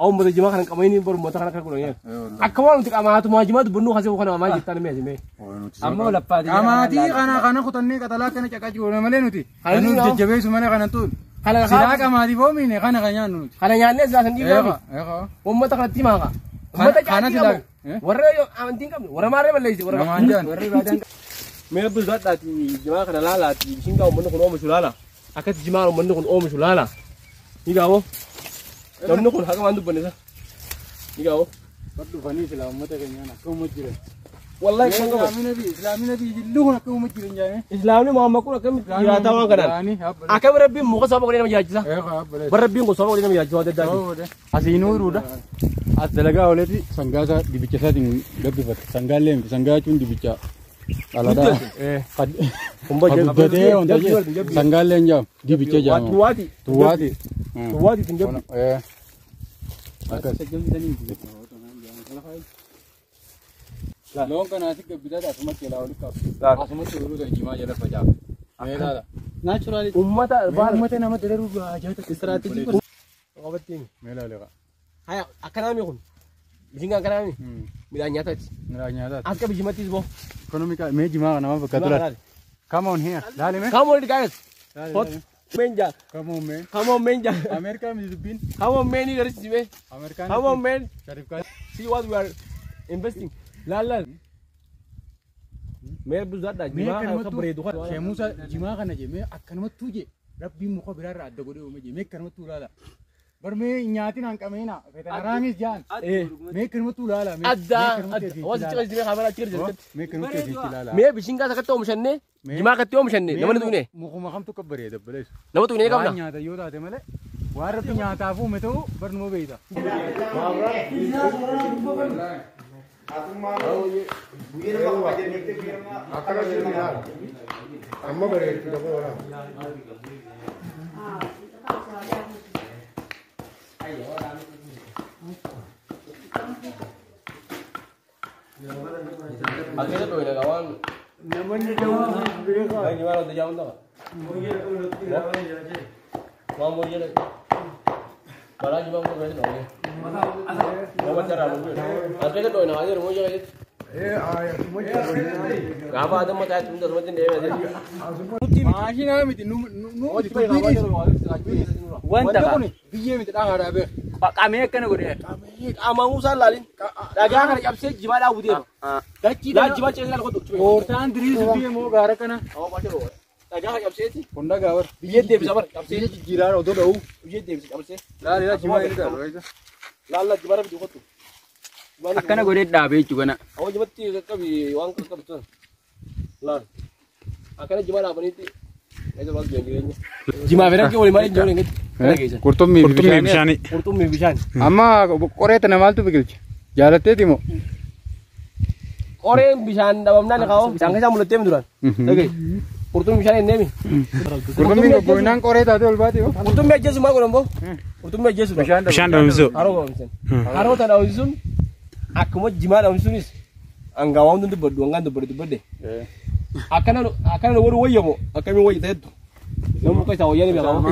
Uummata jimaa kana qaamanii bar uummata kana akka godhan. Akka waan nuti qamaatumaa jimaa dubbannu kasee kana maal jettan mee mee. Ammoo laffaati. Qamaatii kana kana kutannee qaxalaa kana caqacuu malee nuti. Kan nuti jajjabeessu malee kana tuun. Kana Silaa qamaatii foomine kana kan nyaannu nuti. kana nyaannee silaa san dhiifame. Eegaa. Uummata kanatti himaa kaa. Uummata Kana caatii silaa. qabu. Warra amantii hin qabne warra maarree balleessi warra. Namaan jaan. Warri baadaan Mee abduu jimaa kana laalaati bishingaa uummanni kun oomishu laala. Akkatti jimaa uummanni kun oomishu laala. Ni gaawoo. Namni kun haqa waan dubbanne isa. Ni gaawoo. Bar dhufanii silaa uummata keenyaan akka uummata jiran. Wallahi kan qabu. Islaamina fi jilluu kun akka uummata jiran jaame. Islaamni Muhammad kun akkamitti jiraataa waan kanaan. Akkami rabbiin muka sababa godhee nama jiraachisa. Eegaa abbalee. Bar rabbiin kun sababa godhee nama jiraachisa waan adda addaati. Asiinuu hiruudha. As dalagaa ooleeti sangaa isaa dibicha isaatiin gabbifata. Sangaallee miti sangaa jechuun dibicha dhalaadhaa. Guddatee wanta jee sangaallee hin jaamu dibicha jaamu. Tuwaati. Tuwaati. Tuwaati ittiin jabbi. Akkas. Loon kanaasi gabbitaa asumatti jalaa oli qabu. Asumatti oluu ta'e jimaa jala facaafa. Mee ilaala. Naachuraali. Uummata baala. Uummata nama dararuu ajaa'ibsa. Istiraatiijii Qabattiin. Mee ilaala. Haya akkanaami kun. Bishingaan akkanaami. Midhaan nyaataati. Midhaan nyaataati. As qabi jimattis boo. Ekonomika mee jimaa kana nama bakka turan. Come on here. Laali mee. Come on guys. Hot. Menja. Come on man. Come on menja. Ameerikaa miti dubbiin. Come on man ni garsiisi mee. Ameerikaan. Come on man. Sharif Kaas. See what we are investing. Laal laal. Mee buzaadha Mee jimaa akka akkanumattuu bareedu kana. Sheemuusa jimaa kana jee mee akkanumattuu jee rabbiin muka biraarraa adda godhee uume jee mee akkanumattuu ilaala. Bar mee nyaatiin hanqameena feetan jaan. Mee akkanumattuu ilaala. Adda adda. Waan sitti qasii kaameraa achi garsiisi. Mee akkanumattuu asitti ilaala. Mee bishingaa akkatti oomishanne jimaa akkatti oomishanne namni tuqne Mukuma kamtu akka bareeda baleessu. nama tuqne Waan qabna. nyaata yoo taate malee waan rabbi nyaataaf uume ta'uu barnuma beeyta. Amma bareedu dabala. Akhirnya tuh ini kawan. Namoonni dawuu beekaa. Ay gimana udah jauh tuh? Mau mau jadi. Balaa jimaa kun gaji dong. Nama cara lu. Akhirnya tuh ini aja mau jadi. Gaafa adam mataa itti hunda asumatti hin deemee. Maashinaa miti nu Wanta kun biyyee miti dhagaadhaa beek. Qamee akkana godhe. Qaamaan muusaan laalin. Dhagaa kana cabsee jimaa dhaabu deema. Dachii Laa jimaa ceesee laal qotu. Koortaan diriirsu biyyee moo gaara kana. Dhagaa kana cabseeti. Kun dhagaa bara. Biyyee deebisa bara cabsee. Biyyee jijjiiraa odoo dha'u. Biyyee deebisa cabsee. Laali laa jimaa inni dhaabu. Laal jimaa rabbi qotu. Akkana godhee dhaabee jechuudha kana. Awwa jimatti qaqqabi waan qaqqabi tun. Laal. Akkana jimaa dhaabaniitti. Jimaa fi rakkoo walii maal hin jiru Qurxummii fi bishaanii. Qurxummii bishaan. Amma qoree tana maaltu biqilche? Jaalatteeti moo? Qoreen bishaan dhabamnaan kaa'oo. Bishaan keessaa mul'attee mi duraan? Dhagaye. Qurxummii bishaan hin deemi. Qurxummiin goggoginaan qoree taatee ol baate yoo? Qurxummii ajjeesu maal godhan boo? Qurxummii ajjeesu. Bishaan dhabamsiisuu. Haroo dhabamsisan. Haroo tana dhabamsiisuun akkuma jimaa dhabamsiisuunis hangaa waan dubbadhu hangaan dubbadhu dubbadde. Akkana akkana warri wayyamu akkamiin wayya ta'ettu. Namni muka isaa wayyaa ni beekama.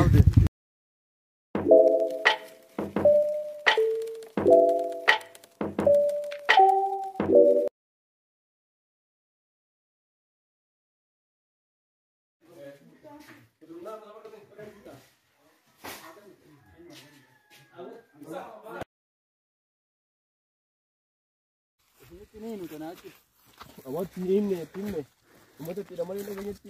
Awwaatti himne himne uummata itti hidhamanii dhageenyetti.